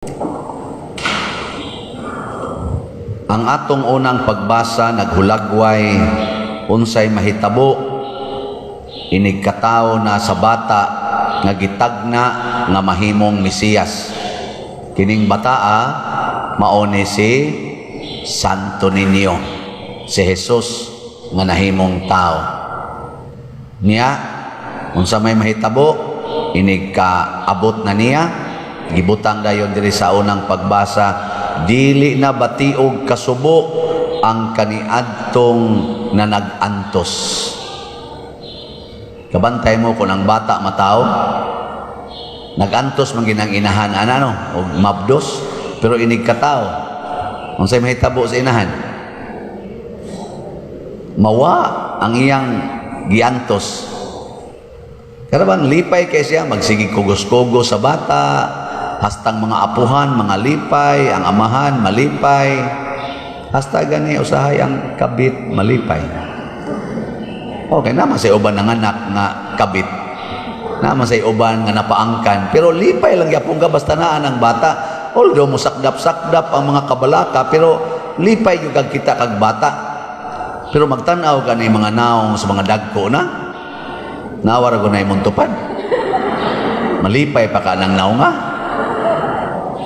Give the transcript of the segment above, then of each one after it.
Ang atong unang pagbasa naghulagway unsay mahitabo inig katawo na sa bata nga gitagna nga mahimong Mesiyas. Kining bataa mao ni si Santo Niño, si Jesus nga nahimong tao. Niya unsa may mahitabo inig kaabot na niya, gibutang dayon diri sa unang pagbasa, dili na batiog kasubo ang kaniadtong nanag-antos. Kabantay mo kung ang bata mataw, nag-antos man ginang inahan ana, no, og mabdos, pero inig katawo, unsay mahitabo sa inahan? Mawa ang iyang giantos. Karabang lipay kay siya, magsigig kugos-kugos sa bata, hastang mga apuhan, mga lipay, ang amahan, malipay. Hasta gani usahay ang kabit, malipay. Okay, naman say uban ng anak nga kabit. Naman say uban nga napaangkan. Pero lipay lang gyapon ka basta naan ang bata. Although musakdap-sakdap ang mga kabalaka, pero lipay gyud kag kita kag bata. Pero magtan-aw ka ni mga naong sa mga dagko na, nawara ko na imong tupad. Malipay pa ka ng naong nga.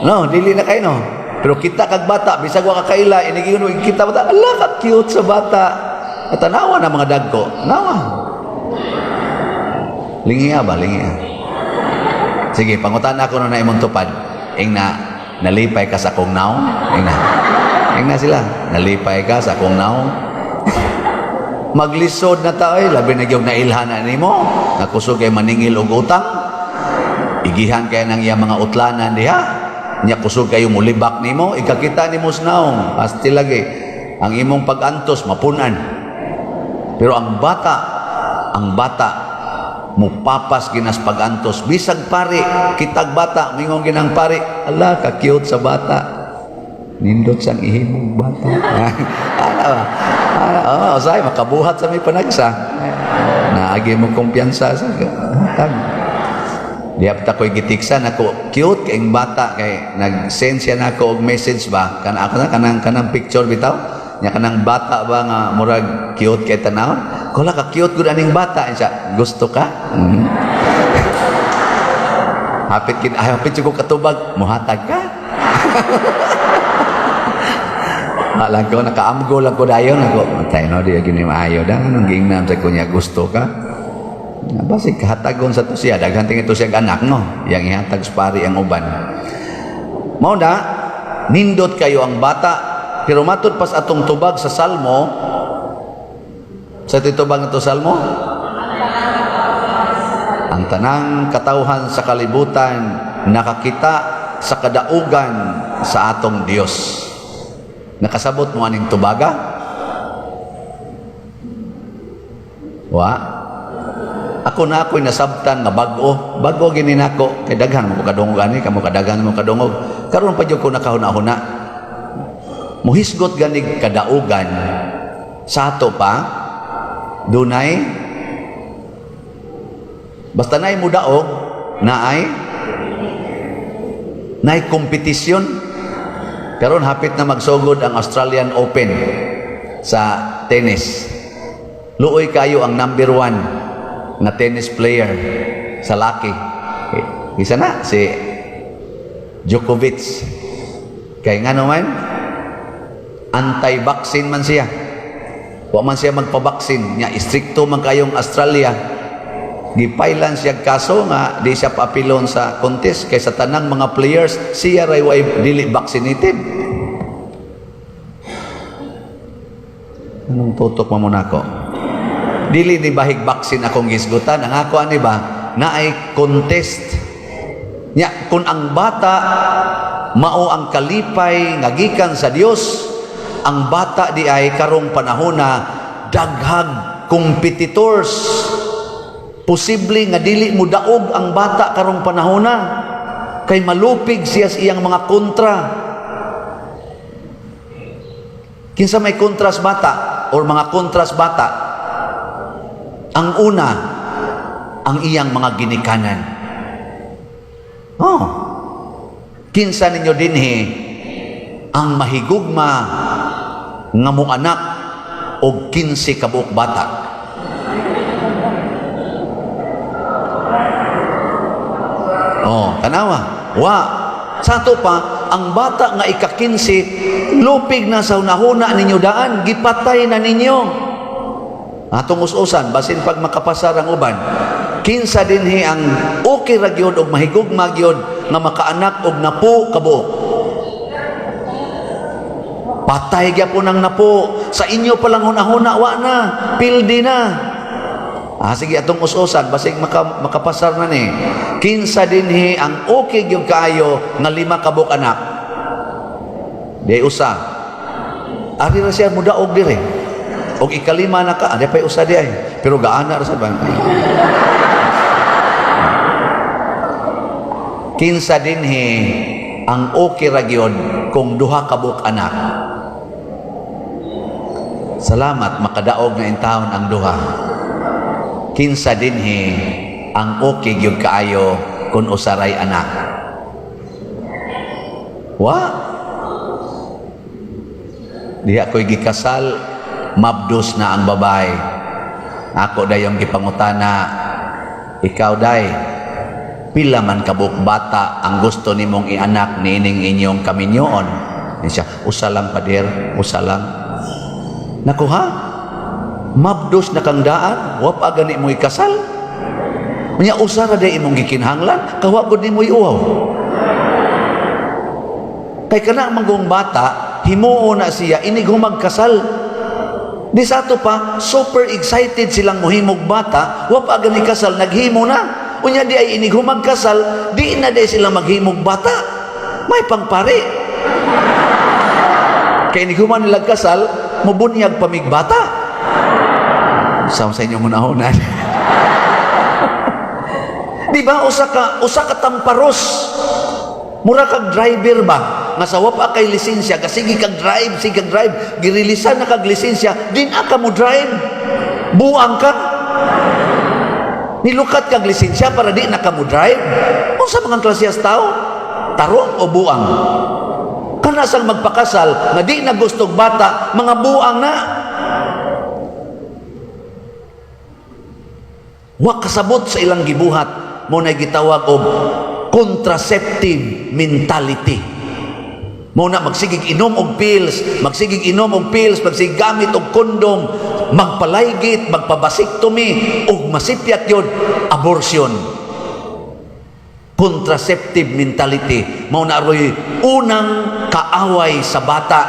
No, dili na kayo, no. Pero kita kag bata, bisag wa ka kaila, inigiyon kita bata, ala ka cute sa bata. At tanawa na mga dagko. Nawa. Lingiya ba? Lingiya. Sige, pangutan ako na imong tupad. Ing na, nalipay ka sa akong naong? Ing na. Ing na sila. Nalipay ka sa akong naong? Maglisod na ta oy, labi na gyud nailhan na nimo. Nakusog kay maningil og utang. Igihan kay nang iyang mga utlanan diha. Nya kusog kayo mulibak nimo, ikakita nimo sa naong. Asti lagi ang imong pag-antos mapunan. Pero ang bata mupapas ginas pag-antos. Bisag pari, kitag bata, mingon ginang pari, ala ka cute sa bata. Nindot sang ihimong bata. Ana ba? Ana, oh, usay makabuhat sa may panagsa. Naagi mo kumpiyansa sa hatag. Di pa ko'y gitiksan ako, cute kayong bata, kay nag-send siya nako og message ba kan ako na kanang picture bitaw nya, kanang bata ba nga murag cute kay tan-awon ko la, ka cute gud aning bata siya, gusto ka. Hapit kin ay hapit ko katubag, muhatag ka. Alam ko, nakaamgo lang ko dayon ako. Matay no, di gini maayo da. Anong giingnan sa kunya, gusto ka? Basig kahatagon sa to siya. Daghan tingin to siya anak, no? Yang ihatag sa pari ang uban. Mao na, nindot kayo ang bata. Pero matud pas atong tubag sa Salmo, sa titubag ito Salmo, ang tanang katawhan sa kalibutan nakakita sa kadaugan sa atong Dios. Nakasabot mo aning tubaga? Wa? Ako na ako'y nasabtan nga bag-o. Bag-o gini nako. Kay daghan mo ko kadungog ani, kamo kadaghan mo kadungog. Karon pa jud ko nakahuna-huna. Muhisgot ganig kadaugan sa ato pa dunay basta naay mudaog, naay naay kompetisyon. Karon hapit na magsugod ang Australian Open sa tennis. Luoy kayo ang number one na tennis player sa laki. Isa na si Djokovic. Kay ngano man, anti-vaccine man siya. Wa man siya magpabaksin. Nya istrikto man kayong Australia. Gipailan siya kaso nga di siya paapilon sa contest kay sa tanang mga players siya ray way dili vaccinated. Anong tutok mo muna ko? Dili ni bahig vaccine akong gisgutan. Ang ako ani ba naay contest. Nya kung ang bata mao ang kalipay nga gikan sa Dios, ang bata di ay karong panahona daghag competitors. Posible nga dili mo daog ang bata karong panahona kay malupig siya sa iyang mga kontra. Kinsa may kontras bata or mga kontras bata? Ang una, ang iyang mga ginikanan. Oh. Kinsa ninyo dinhi ang mahigugma nga mo anak og 15 kabuok bata? Oh, tanawa. Wa. Sa ato pa, ang bata nga ika-15, lupig na sa hunahuna ninyo daan, gipatay na ninyo. Atong us-usan, basin pag makapasar ang uban, kinsa dinhi ang okay ra gyud og mahigugma gyud nga makaanak og 10 kabuok? Patay gyapon ang 10. Sa inyo palang hunahuna, wa na. Pildi na. Ah, sige, atong us-usan, basig makapasar na ni. Kinsa dinhi ang okay gyud kaayo nga 5 kabuok anak? Di usa. Ari ra siya mudaog dire. Og ikalima na ka, di pa usa di ay. Pero gaana ra sa ba? Kinsa dinhi ang okay ra gyud kung 2 kabuok anak? Salamat, makadaog na intawon ang duha. Kinsa dinhi ang okay gyud kaayo kung usaray anak? Wa. Diha ko'y gikasal, mabdos na ang babae. Ako dayong gipangutana, "Ikaw day, pila man kabuok bata ang gusto nimong ianak niining inyong kaminyoon?" Ni siya, "Usa lang, pader, usa lang." "Naku ha, mabdos na kang daan, wa pa gani mo ikasal. Unya usa ra day imong gikinahanglan, kawa gud nimo iuhaw." Kay kana manggong bata, himuo na siya inig humagkasal. Di sa ato pa, super excited silang muhimog bata, wa pa gani kasal, naghimo na. Unya di ay inig humagkasal, di na di sila maghimog bata. May pangpari. Kay inig human nila kasal, mubunyag pamig bata. Sama sa inyong unahunan. Di ba usa ka tamparos? Mura kag driver ba? Nga sa wa pa kay lisensya, kasi kag drive, sige kag drive, girilisan na kag lisensya, di na ka mo drive. Buang ka. Nilukat kag lisensya para di na ka mo drive. Unsa mga klasiyas tao? Tarong o buang? Kana sang magpakasal nga di na gustog bata, mga buang na. Wa kasabot sa ilang gibuhat, mo na gitawag og contraceptive mentality. Mo na magsigig inom og pills, magsigig inom og pills, magsigig gamit og kondom, magpalaygit, magpabasectomy, og masipyat yun, abortion. Contraceptive mentality. Mao na aroy unang kaaway sa bata,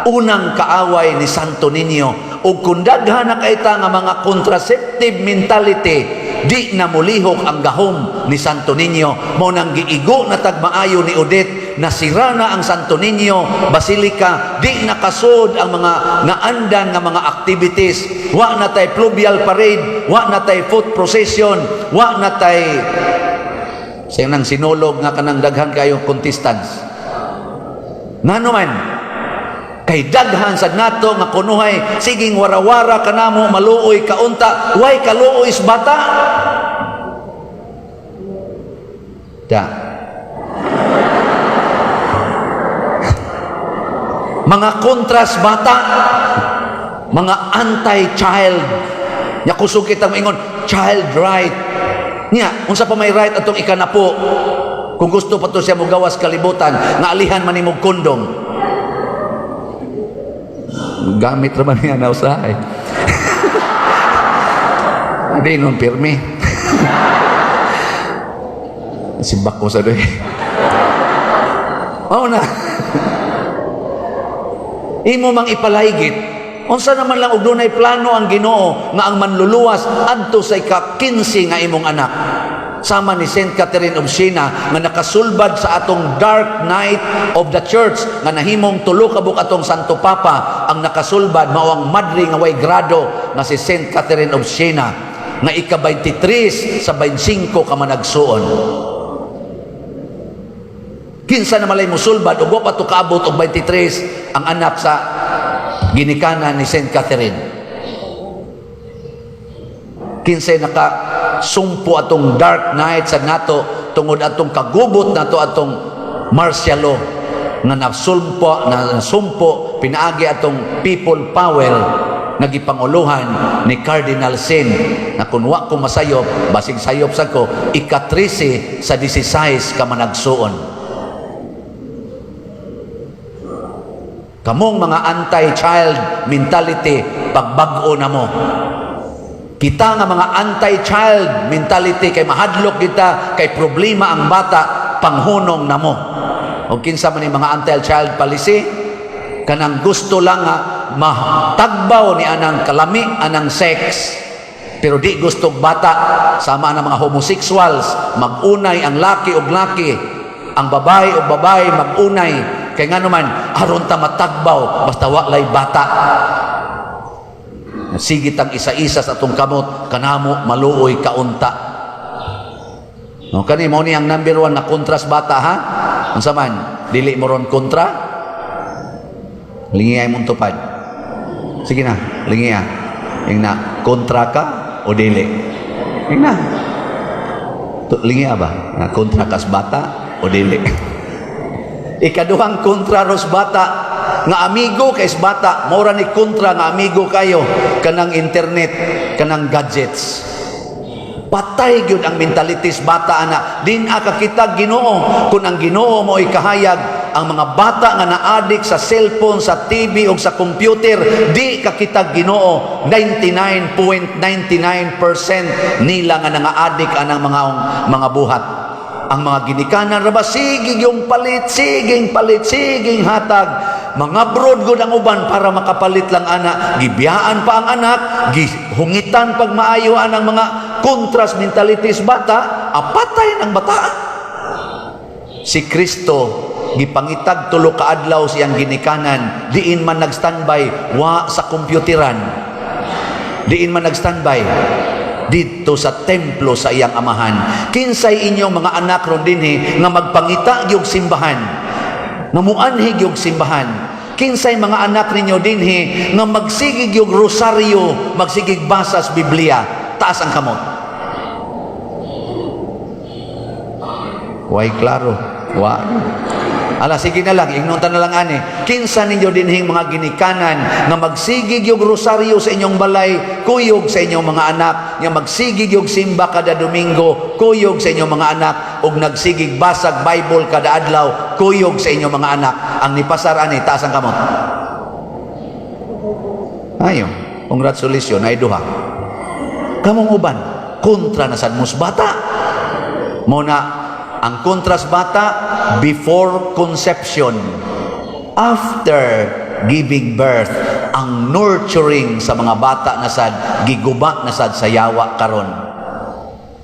unang kaaway ni Santo Niño. Og kung daghan na kayta nga mga contraceptive mentality, di na mulihok ang gahom ni Santo Niño. Mao nang giigo na tagmaayo ni Odette, nasira na ang Santo Niño Basilica, di nakasud ang mga naandan nga mga activities. Wa na tay pluvial parade, wa na tay foot procession, wa na tay sa nang sinulog nga kanang daghan kayong contestants. Ngano man, kay daghan sad nato nga kunuhay siging warawara kanamo, maluoy kaunta, way kaluoy sa bata. Da. Mga kontras bata, mga anti-child. Nya kusog kitang maingon, child right. Nya, unsa pa may right atong ikanapo? Kung gusto pa to siya mogawas kalibutan, nga alihan man nimog kondom. Gamit ra man niya na usahay. Hindi nun pirmi. Simbak ko sa doy. Mao na. Imo mang ipalaygit. Unsa naman lang og dunay plano ang Ginoo nga ang manluluwas adto sa ika-15 nga imong anak. Sama ni Saint Catherine of Siena nga nakasulbad sa atong dark night of the church nga nahimong tulo ka buok atong Santo Papa ang nakasulbad, mao ang madre nga way grado nga si Saint Catherine of Siena nga ika-23 sa 25 ka managsuon. Kinsa na malay musulbad ug wa pa to kaabot og 23 ang anak sa ginikanan ni Saint Catherine? Kinsay naka sumpo atong dark night sa nato tungod atong kagubot nato atong Martial law nga nasumpo, na nasumpo pinaagi atong people power nga gipanguluhan ni Cardinal Sin, na kung wa ko masayop, basig sayop sa ko, ika-13 sa 16 ka managsuon. Kamong mga anti-child mentality, pagbag-o na mo. Kita nga mga anti-child mentality kay mahadlok kita kay problema ang bata, panghunong na mo. O kinsa man ni mga anti-child policy, kanang gusto lang nga matagbaw ni anang kalami anang sex pero di gusto og bata, sama na mga homosexuals, magunay ang laki og laki, ang babae og babae, magunay kay ngano man, aron ta matagbaw, basta wa lay bata. Sige tang isa-isa sa atong kamot kanamo, maluoy kaunta. No, kani mo ni ang number one na kontras bata, ha. Unsa man, dili mo ron kontra? Lingiyay mong tupad. Sige na, lingiya. Yung na kontra ka o dili? Yung na lingiya ba na kontra kas bata o dili? Ikaduhang kontra ros bata nga amigo kay bata, mora ni kontra nga amigo kayo kanang internet, kanang gadgets. Patay gyud ang mentalities bata ana. Din aka kita Ginoo kung ang Ginoo mo kahayag ang mga bata nga naadik sa cellphone, sa TV o sa computer, di ka kita Ginoo. 99.99% nila nga nangaadik anang mga buhat. Ang mga ginikanan ra ba, sige yung palit, siging palit, siging hatag. Mga broad gud ang uban para makapalit lang ana. Gibiyaan pa ang anak, gihungitan pag maayo anang mga contrast mentalities bata, apatay ng bata. Si Kristo gipangitag 3 ka adlaw siyang ginikanan, diin man nagstandby? Wa sa kompyuteran. Diin man nagstandby? Didto sa templo sa iyang amahan. Kinsay inyong mga anak ron dinhi nga magpangita gyud simbahan, nga muanhi gyud simbahan? Kinsay mga anak ninyo dinhi nga magsigig yung rosaryo, magsigig basas Biblia? Taas ang kamot. Way klaro. Wa. Ala, sige na lang, ingnon ta na lang ani. Kinsa ninyo dinhing mga ginikanan nga magsigig yung rosaryo sa inyong balay, kuyog sa inyong mga anak, nga magsigig yung simba kada Domingo, kuyog sa inyong mga anak, ug nagsigig basag Bible kada adlaw, kuyog sa inyong mga anak? Ang nipasar ani, taas ang kamot. Ayo, congratulations, ay duha. Kamong uban, kontra na sad mos bata. Muna, ang kontras bata before conception, after giving birth, ang nurturing sa mga bata na sad giguba na sad sa yawa karon.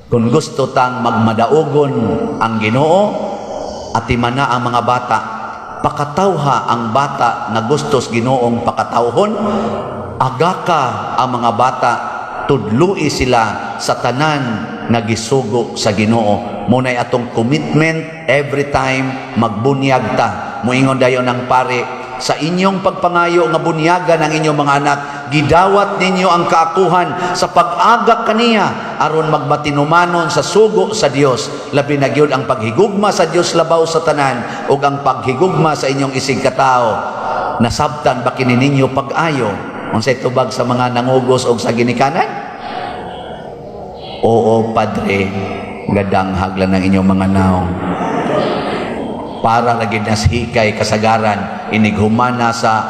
Kung gusto tang magmadaugon ang Ginoo, atimana ang mga bata. Pakatawha ang bata nga gustos Ginoong pakatawhon, agaka ang mga bata, tudlui sila sa tanan nga gisugo sa Ginoo. Muna'y atong commitment every time magbunyag ta. Muingon dayon ang pare, sa inyong pagpangayo nga bunyagan ang inyong mga anak, gidawat ninyo ang kaakuhan sa pag-agak kaniya aron magmatinumanon sa sugo sa Dios, labi na gyud ang paghigugma sa Dios labaw sa tanan ug ang paghigugma sa inyong isig katawo. Nasabtan ba kini ninyo pag-ayo? Unsay tubag sa mga nangugos og sa ginikanan? Oo, Padre. Gadanghag lang ng inyong mga naong. Para lagi nas hikay kasagaran, inighumana sa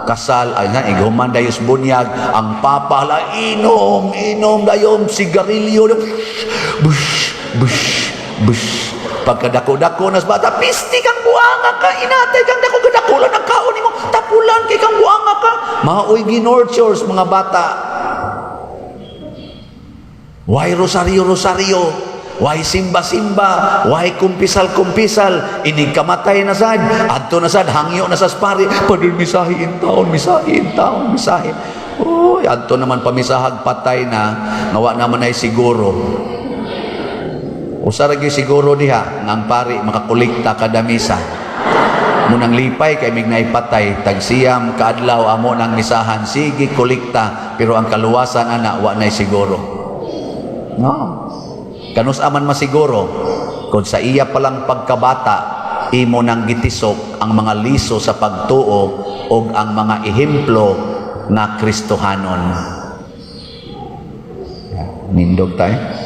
kasal, ay na, ighuman dayos bunyag, ang papa la, inom, inom dayon, sigarilyo, bush, bush, bush. Pagkadako-dako nas bata, pisti kang buanga ka, inatay kang dako, kadakulan ang kaon nimo, tapulan kay kang buanga ka. Maoy ginurtures mga bata. Why rosaryo rosaryo? Why simba simba? Why kumpisal kumpisal? Inig kamatay na sad, adto na sad, hangyo na sa pari. Padre, misahi in taon, misahi in taon, misahi. Uy, adto naman pamisahag, patay na, ngawa naman ay siguro. Usa ra gyud siguro diha nga ang pari makakolekta kada misa. Munang lipay kay mignay patay, tag 9 kaadlaw amo nang misahan, sige kolekta, pero ang kaluwasan ana wa nay siguro. No. Kanus aman masiguro kung sa iya palang pagkabata imo nang gitisok ang mga liso sa pagtuo ug ang mga ehemplo nga Kristohanon. Nindog tayo.